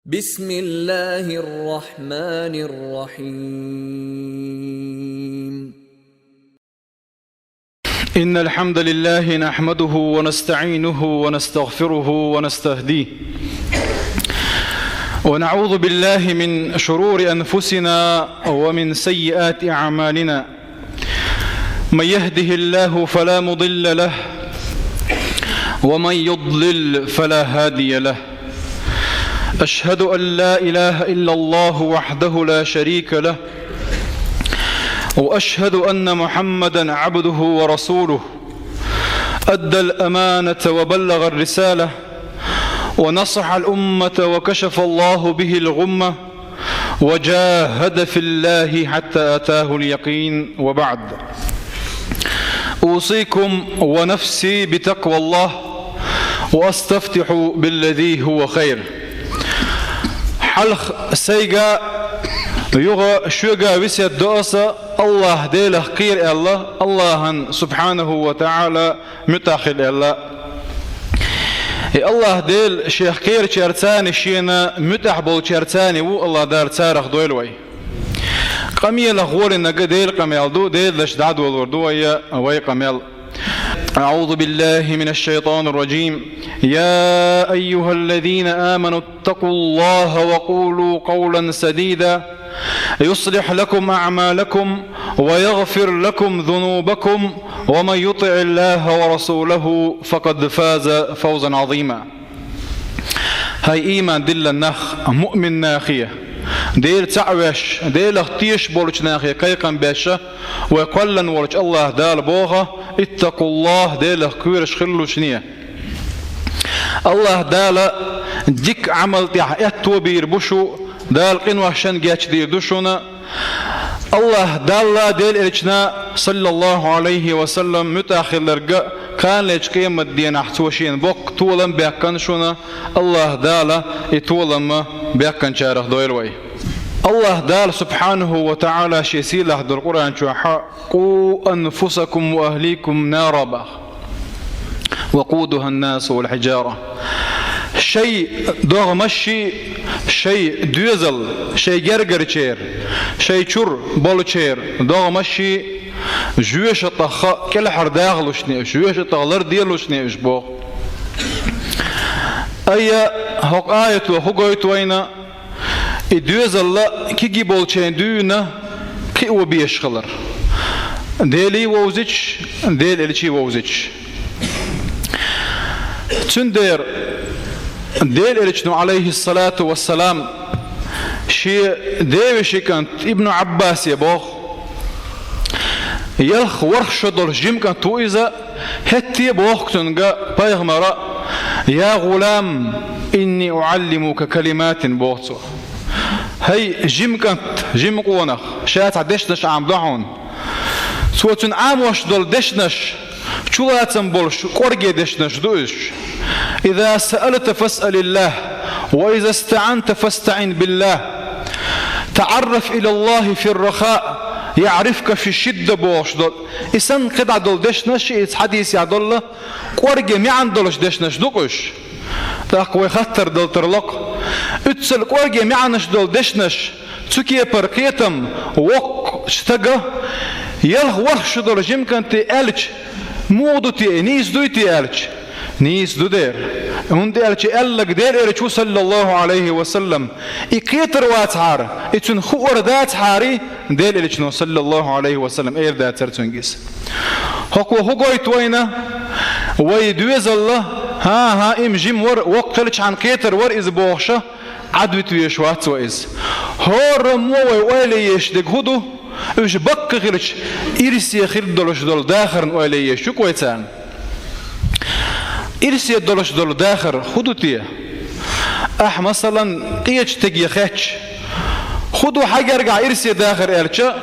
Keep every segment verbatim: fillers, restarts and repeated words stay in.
بسم الله الرحمن الرحيم. إن الحمد لله نحمده ونستعينه ونستغفره ونستهديه، ونعوذ بالله من شرور أنفسنا ومن سيئات أعمالنا. من يهده الله فلا مضل له، ومن يضلل فلا هادي له. أشهد أن لا إله إلا الله وحده لا شريك له، وأشهد أن محمدا عبده ورسوله. أدى الأمانة وبلغ الرسالة، ونصح الأمة، وكشف الله به الغمة، وجاهد في الله حتى أتاه اليقين، وبعد. أوصيكم ونفسي بتقوى الله، وأستفتح بالذي هو خير. Хьалха сайга, юха шуьга весет до аса, АллахӀ Делах кхера аьлла, АллахӀан, субхьанаху ва таӀала, муьтӀахь хила аьлла. И АллахӀ Дела Шех кхерачаьрца а, Шена муьтӀахь болчаьрца а ву, АллахӀ Дала царах дойла вай. Къамелах гӀолинарг Делан къамел ду, Делан дашца дӀадолор ду вай, вай къамел. أعوذ بالله من الشيطان الرجيم. يا أيها الذين آمنوا اتقوا الله وقولوا قولا سديدا يصلح لكم أعمالكم ويغفر لكم ذنوبكم ومن يطع الله ورسوله فقد فاز فوزا عظيما. ХӀай ийман дилла нах, муъмин нахе, Дела цхьаъ веш, Делах тешаш болчу нахе кхайкхам беш, вай кхоьллина волчу АллахӀ Дала боху: «اتقوا الله», Делах кхоьруш хила шуна. АллахӀ Дала дика Ӏамал тӀехь аьтто бийр бу шу, Дала къинош шайна гечдийр ду шуна. АллахӀ Далла, Делан Элчанна, саллаллаху Ӏалайхи ва саллам, муьтӀахь хилларг а, кханалерчу къематдийнахь цо шена боккха толам баьккхина шуна, АллахӀ Дала и толам баьккхинчарах дойла вай. АллахӀ Дала, субхьанаху ва таӀала, шен сийлахь долу Къуръан чохь: «قوا أنفسكم وأهليكم نارا», боху. «وقودها الناس والحجارة». Шайн догӀмашший, шайн доьзал, шайн гергарчеран, шайн чуьра болчеран догӀмашший, жоьжахатех кӀелхьардахалушний уьш, жоьжахатех ларделушний уьш боху. Айхьа хӀокху аято хӀун гойту вайна? И доьзалла кегий болчеран дуьйна кхио безаш хилар. Делий вовзуьйтуш, Делан Элчий вовзуьйтуш. Цундела Делан Элчано, Ӏалайхиссалату вассалам, шен девешин кӀант Ибну Ӏаббасе боху, ялх ворхӀ шо долуш жима кӀант ву иза, хӀетте а боху цуьнга пайхамара: «يا غلام، إني أعلمك كلمات», боху цо. «ХӀай жима кӀант, жима къонах, ша цхьа дешнаш Ӏамадо хьуна». Цо цуьнан Ӏамош долу дешнаш чулацам болуш кӀорге дешнаш ду уьш. «إذا سألت فاسأل الله، وإذا استعنت فاستعن بالله. تعرف إلى الله في الرخاء، يعرفك في الشدة», бохуш долу. И санна кхидӀа долу дешнаш, иза хьадисехь долу, кӀорге маьӀна долуш дешнаш ду-кх уьш. ТӀаккха вай хаттар дала тарло-кх: уьццул кӀорге маьӀнаш долу дешнаш, цу кепара кхетам воккхачу стага ялх ворхӀ шо долу жима кӀанте аьлча, муха ду те, нийса дуй те аьлча? Нийса ду дера. ХӀунда аьлча аьлларг Делан Элча ву, саллаллаху Ӏалайхи ва саллам. И кхетар вацахьара, и цуьнан хуур дацахьара, Делан Элчано, саллаллаху Ӏалайхи ва саллам, эр дацара цуьнга иза. ХӀокхо хӀун гойту вайна? Вай доьзалла, хӀан-хӀа, и-м жима вара, воккха хилчахьана кхетар вара иза бохуша, Ӏадвита везаш вац вай иза. ХӀораммо вай ойла еш дерг хӀун ду? Уьш баккха хилча, ирсе хир долуш долу дахарна ойла еш ю-кх вай царна. Ирсе долуш долу дахар хӀун ду те? Ахь, масалан, къечу стаге хаьттича, хӀун ду хьан гергахь ирсе дахар аьлча,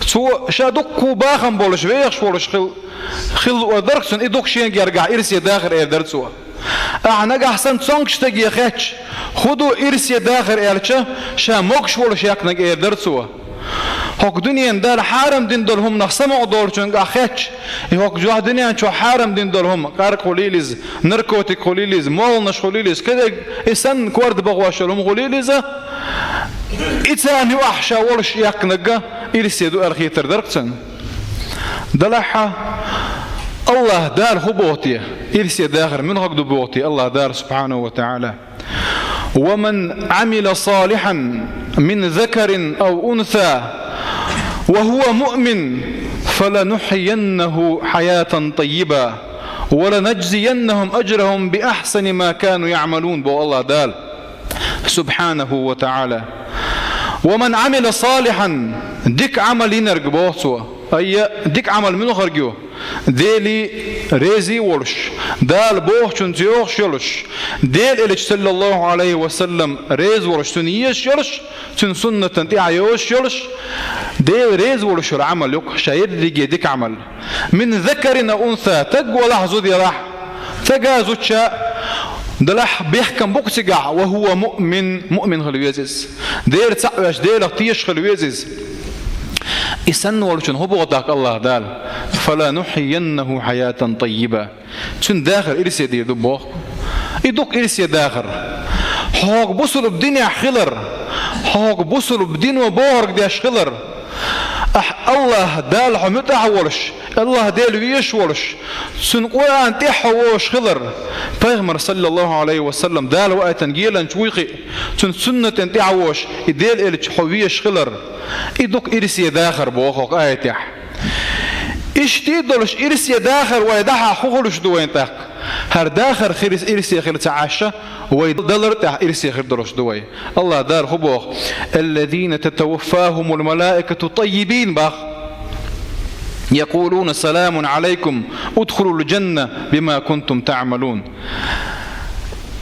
цо ша дуккха бахам болуш, вехаш волуш хил-, хилла луъур дара-кх цунна, и ду-кх шен гергахь ирсе дахар, эр дара цо. Ахь нагахь санна цомгуш стаге хаьттича, хӀун ду ирсе дахар аьлча, ша могуш волуш яьккхинарг, эр дара цо. ХӀокху дуьненан Дала хьарам дина долу хӀума нах самукъадолучуьнга ахь хетча, и хӀокху жоьхь дуьнен чохь хьарам дина долу хӀума, къаркъа хуьлийла иза, наркотик хуьлийла иза, молланаш хуьлийла иза, кхидерг, и санна корта бахош йолу хӀума хуьлийла иза, и царна юкъахь ша волуш яьккхинарг ирсе ду аьлла хетар дара-кх цунна. Делахь а, АллахӀ Дала хӀун боху те? Ирсе дахар муьлхарг ду боху те АллахӀ Дала, субхьанаху ва таӀала? «ومن عمل صالحا من ذكر أو أنثى وهو مؤمن فلنحيينه حياة طيبة ولنجزينهم أجرهم بأحسن ما كانوا يعملون», боху АллахӀ Дала, субхьанаху ва таӀала. «ومن عمل صالحا», дика Ӏамал йинарг, боху Цо. Айя, дика Ӏамал муьлхарг ю? Деле реза а волуш, Дала бохучунца йогӀуш йолуш, Делан Элча, саллаллаху Ӏалайхи ва саллам, реза волуш, цунна езаш йолуш, цуьнан суннатана тӀаьхьа йозуш йолуш, Дела реза волуш йолу Ӏамал ю-кх ша ерриге дика Ӏамал. «من ذكر أو أنثى», стаг валахь, зуда ялахь, стага, зудча, делахь бехкам бу-кх цигахь, «وهو مؤمن», муъмин хила веза иза. Дела цхьаъ веш, Делах тешаш хила веза иза. И санна волчунна хӀун боху тӀаккха АллахӀ Дала? «فلنحيينه حياة طيبة». Цуьнан дахар ирсе дийр ду боху. И ду-кх ирсе дахар. ХӀокху бусулба динехь хилар, хӀокху бусулба дино бохург деш хилар. Ахь АллахӀ Дала хьо муьтӀахь а волуш, АллахӀ Дела везаш а волуш, Цуьнан Къуръан тӀехь хьо вогӀуш хилар, Пайхамар, саллаллаху Ӏалайхи ва саллам, Дала ваийтина геланча вуй хиъ, Цуьнан суннатана тӀаьхьа вогӀуш, и Делан Элча хьо везаш хилар, и ду-кх ирсе дахар боху хӀокху аятехь. Иштта а долуш, ирсе дахар вай дахахь хӀун хуьлуш ду вайн тӀаккха? ХӀара дахар хир, ирсе хир ца Ӏаш, вай далар а тӀехь ирсе хир долуш ду вай. АллахӀ Дала хӀун боху? «الذين تتوفاهم الملائكة طيبين», боху. «يقولون سلام عليكم ادخلوا الجنة بما كنتم تعملون».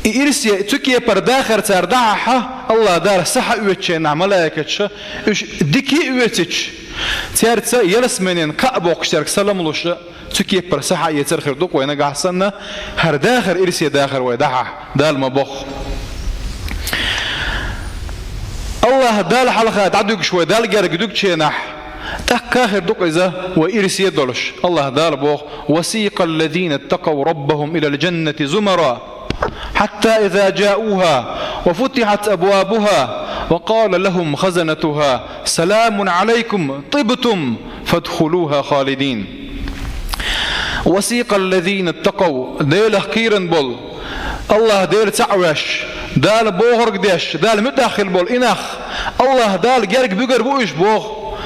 И ирсе, цу кепара дахар цара дахахь, АллахӀ Дала сахьа оьцучу хенахь малайкаша, уьш дика а оьцуьйтуш, цаьрца ялсаманин кхаъ боккхуш цаьрга салам луш, цу кепара сахьа эцар хир ду-кх вай нагахь санна, хӀара дахар ирсе дахар вай дахахь, Дала ма бохху. АллахӀ Дала хьалха дӀадуьгуш вай Далла герга дуьгучу хенахь, тӀаккха хир ду-кх иза вай ирсе долуш. АллахӀ Дала боху: «وسيق الذين اتقوا ربهم إلى الجنة زمرا حتى إذا جاءوها وفتحت أبوابها وقال لهم خزنتها سلام عليكم طبتم فادخلوها خالدين». «وسيق الذين اتقوا», Делах кхийран болу, АллахӀ Дела цхьаъ веш, Дала бохург деш, Далла муьтӀахь хила болу и нах, АллахӀ Дала герга буьгур бу уьш боху.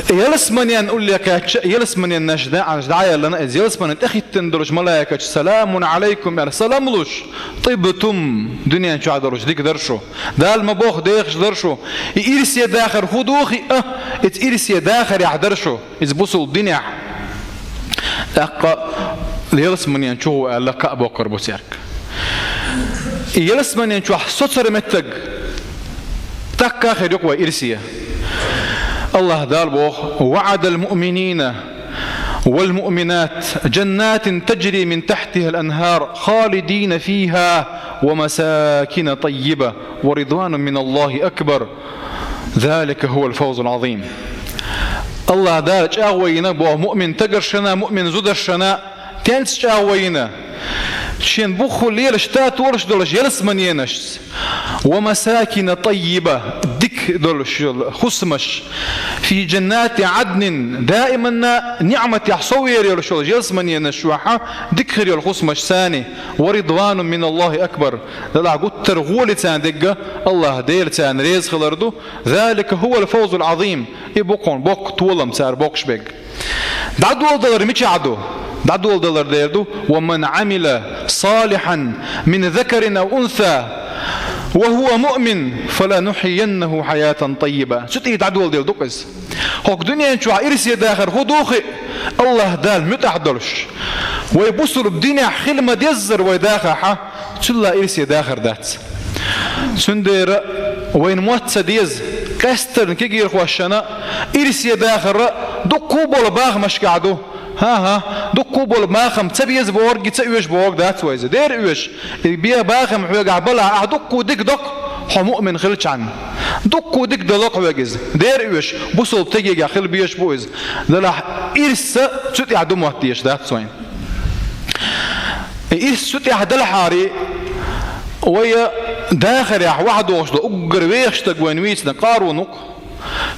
Ялсаманин улле кхаьчча, ялсаманин наш даӀанаш дӀа а яьллина, иза ялсаманин тӀехӀиттина долуш малайкаша «Саламун Ӏалайкум» аьлла салам луш, «ТӀибтум», дуьнен чохь долуш дика дара шу. Дала ма бохху, дехаш дара шу. И ирсе дахар хӀун ду хиъна, иза ирсе дахарехь дара шу. Иза бусулба динехь. ТӀаккха ялсаманин чу гӀо аьлла кхаъ боккхур бу цаьрга. И ялсаманин чохь соцур меттиг тӀаккха хир ю-кх вай ирсе. АллахӀ Дала боху: «وعد المؤمنين والمؤمنات جنات تجري من تحتها الأنهار خالدين فيها ومساكن طيبة ورضوان من الله أكبر». «ذلك هو الفوز العظيم». АллахӀ Дала чӀагӀо йина боху муъмин стагаршна, муъмин зударшна, тенца чӀагӀо йина? Шен бухху лелаш татолаш долуш ялсаманенашца. «ومساكن طيبة», дика долуш йолу хӀусамаш. «في جنات عدن», даиманна ниӀматехь совъер йолуш йолу ялсаманенаш чохь дика хир йолу хӀусамаш царна. «ورضوان من الله أكبر». Делахь гуттар а гӀоли царна дерг АллахӀ Дела царна реза хилар ду. «ذلك هو الفوز العظيم». И бу кхунна боккха толам цара боккхуш берг. ДӀадоладалар мичахь ду? ДӀадоладалар дер ду: «ومن عمل صالحا من ذكر أو أنثى وهو مؤمن فلنحيينه حياة طيبة». Цу тӀе дӀадоладелла ду-кх иза. ХӀокху дуьнен чохь ирсе дахар хӀун ду хиъна, АллахӀ Далла муьтӀахь долуш. Вай бусулба динехь хила ма-деззара вай дахахь, цул а ирсе дахар дац. Цундела вайна мотт ца деза, къаьсттина кегийрхошна ирсе дахар дуккха а болу бахамашкахь ду. ХӀан-хӀа, дуккха а болу бахам ца беза бохург, ца оьшу бохург дац вай иза. Дера оьшу, и бен бахам хьоьгахь балахь, ахь дуккха а дика до-кх, хьо муъмин хилчхьана. Дуккха дика далакъ вег иза. Дера оьш, бусалба тегега хила безаш бу иза. Далахь ирса цу тӀехь ду мотт дезаш дац вайн. И ирс цу тӀехь далахьари, вай дахарехь ваха догӀуш до уггар вехаш стаг вайн вийцина Къарун ву-кх.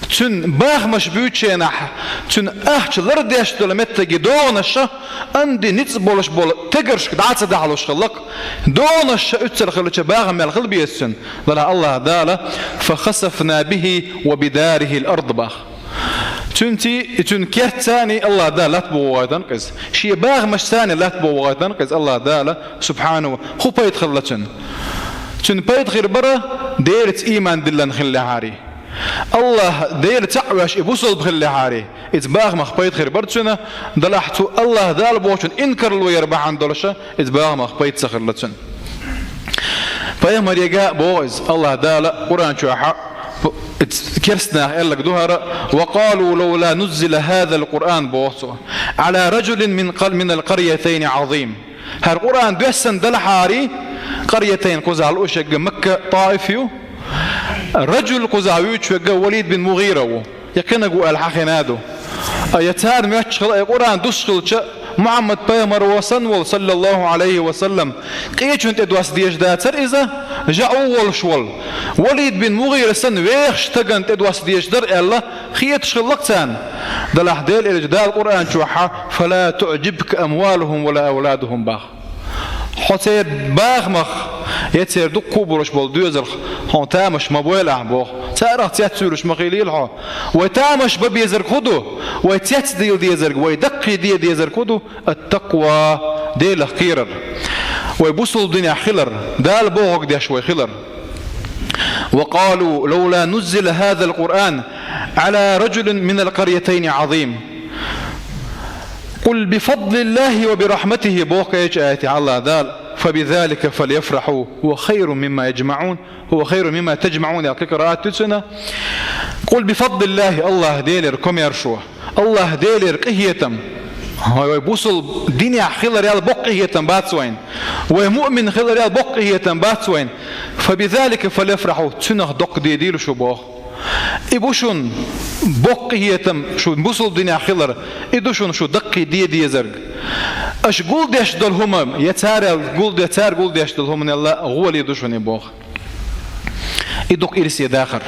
Цуьнан бахамаш буьйченахь, цуьнан ахча лардеш долу меттиге догӀанаш а, анди ницкъ болуш болу тегаршка дӀа а ца дахьалуш хилла-кх. ДогӀанаш а уьццар хилча бахам мел хила беза цуьнан. Вала Аллаха Дала: «Фа хасафна бихи ва бидарихил ард», бах. Цуьнций, цуьнан керцаний Аллаха Дала латта бохуьйтан-кх иза. Шен бахамашцаний латта бохуьйтан-кх иза Аллаха Дала, субхьанаху. ХӀун пайда хилла цуьнан? Цуьнан пайда хир бара, Делаца ийман диллина хиллехьарий. Аллаха Дела цхьаъ веш и бусалба хиллехьарий, иза бахамах пайда хир бара цуьнан, далахь цу Аллаха Дала бохучун инкарло яр бахьана долуша, иза бахамах пайда ца хилла цуьнан. Пайхамарега боху иза, Аллаха Дала Къуръан чохьа, п-, иза керстанаха аьлларг ду хӀара: «Ва къалу лавла нуззила хазал Къуръан», боху цо, «Ӏала раджулин мин къар-, минал къаръятайни Ӏазим». ХӀара Къуръан доьссина далахьарий, къаръятайн кхузахь лууш верг Макка, ТӀаиф ю, раджул кхузахь вуьйцуш верг Валид бин МугӀира ву, я кхинаг ву аьлла хьахина а ду. А я царна моьттуш хилла, и Къуръан дуссуш хилча, Мухьаммад пайхамар ву санна волу, саллаллаху Ӏалайхи ва саллам, къечун тӀе досса дезаш дацара иза, жаӀу волуш волу Валид бин МугӀира санна вехаш стагана тӀе досса дезаш дара аьлла, хеташ хилла-кх царна. Далахь Дела элча Дала Къуръан чохьа: «Фала туӀжибка амвалухум вала авладухум», бах. Хьо церан бахамах, я церан дуккха а болуш болу доьзалх хьуна тамаш ма бойла ахь, боху. Царах цецвуьйлуш ма хилийла хьо. Вай тамаш бан безарг хӀун ду? Вай цецдийла дезарг, вай даккхийде дезарг хӀун ду? Ат-такъва, Делах кхерар. Вай бусалба динехь хилар, Дала бохург деш вай хилар. «Ва къалу лавла нуззила хазал Къуръан Ӏала раджулин минал къаръятайни Ӏазим». «Къул би фадлиллахи ва би рахматихи», боху кхечу аятехь Аллаха Дала: «Фа би залика фальяфраху, хува хайрун мимма яджмаӀун, хува хайрун мимма таджмаӀун», аьлла кхин къираат ду цуьнан. «Къул би фадлиллахи», Аллаха Делера комаьршо, Аллаха Делера къинхетам. Вай, вай бусалба динехь хиларал боккха къинхетам бац вайн. Вай муъмин хиларал боккха къинхетам бац вайн. «Фа би залика фальяфраху», цуьнах доккха де дийла шу, боху. И бу шун боккха къинхетам, шу бусалба динехь хилар, и ду шун шу даккхийде дезарг. Аша гулдеш долу хӀума, я царал гулде-, цара гулдеш долу хӀуманал гӀоли ду шуна и, боху. И ду-кх ирсе дахар.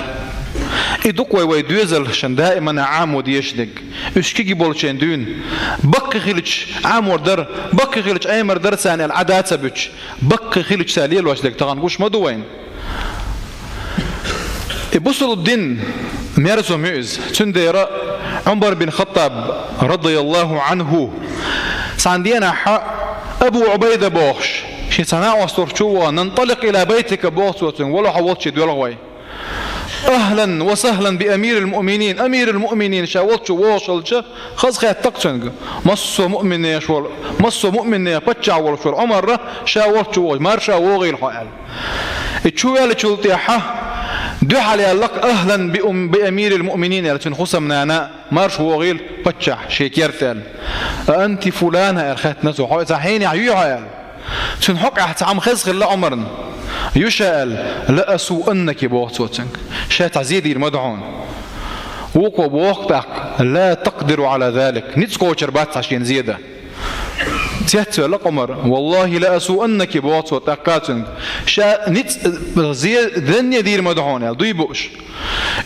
И ду-кх вай, вай доьзалшна даимана Ӏамо дезаш дерг. Уьш кегий болчеран дуьйна. Баккхий хилча Ӏамор дара, баккхий хилча Ӏемар дара царна аьлла, Ӏада ца буьтуш. Баккхий хилча цара лелош дерг тахана гуш ма ду вайна. И бусалба дин мерза хӀума ю иза. Цундела Ӏумар бин Хаттаб, радияллаху Ӏанху, цхьана денахь Абу Ӏубайда бохуш, шен цхьа накъосталург чу вахана: «Нанталикъ ила байтика», боху цо цуьнга, «Вала хьо волчу дуьлгӀа вай». «Ахлан ва сахлан би амирил муъминин». Амирул муъминин ша волчу вогӀуш хилча, хаза хетта-кх цуьнга. Массо а муъминех волу, массо а муъминех паччахь волуш волу Ӏумар ша волчу вогӀуш, марша вогӀийла хьо аьлла. И чу ваьллачул тӀаьхьа дуьхьал яьлла-кх: «Ахлан би ум-, би амирил муъминин», аьлла, цуьнан хӀусамнана, «Марша вогӀийла, паччахь, шен керта», аьлла. «А анти фулана?» аьлла, хаьттина цо. «Хьо цхьа хьенех юй хьо?» аьлла. Цуьнан хьокъехь цхьа хӀума хезна хилла Ӏумарна. «Ю ша», аьлла. «Ла асуаннаки», боху цо цуьнга. «Ша цхьа зе дийр ма ду хьуна». Вукхо боху тӀаккха: «Ла такъдиру Ӏала залик». Ницкъ кхочур бац цхьа шена зе дан. Цецвелла Ӏумар: «Валлахи ла асуаннаки», боху цо тӀаккха цуьнга. «Ша ницкъ, зе данне дийр ма ду хьуна», аьлла, дуй бууш.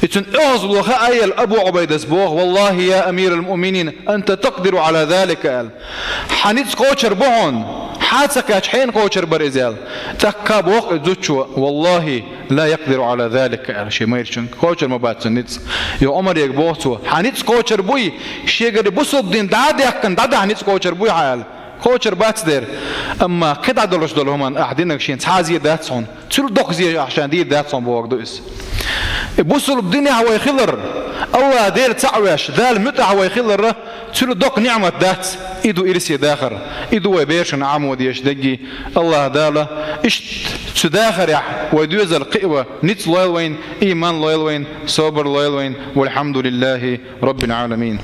И цуьнан оьгӀазло хаа елла Абу Ӏубайдас боху: «Валлахи, я амирал муъминин, анта такъдиру Ӏала залика», аьлла. «Хьан ницкъ кхочур бу хьуна, хьан а ца кхаьчча, хьенан кхочур бара иза», аьлла. ТӀаккха боху и зудчо: «Валлахи, ла якъдиру Ӏала залика», аьлла, шен майрачуьнга. Кхочур ма бац цуьнан ницкъ. Юха Ӏумарега боху цо: «Хьан ницкъ кхочур буй, шегара бусалба дин дӀа а даьккхина, дӀадахьа ницкъ кхочур буй хьан?» аьлла. Кхочур бац дера. Амма кхидӀа долуш долу хӀуманна ахь динарг шена цхьа а зе дац хьуна. Цуьнан доккха зе ахь шена дийр дац хьуна бохург ду иза. И бусалба динехь вай хилар, Аллаха Дела цхьаъ веш, Дала муьтӀахь вай хилар, цуьнан доккха ниӀмат дац. И ду ирсе дахар. И ду вай берашна Ӏамо дезаш дерг. Аллаха Дала иштта цу дахарехь вай доьзал кхиаван ницкъ лойла вайна, ийман лойла вайна, собар лойла вайна. Валхьамдулиллахи Раббил Ӏаламин.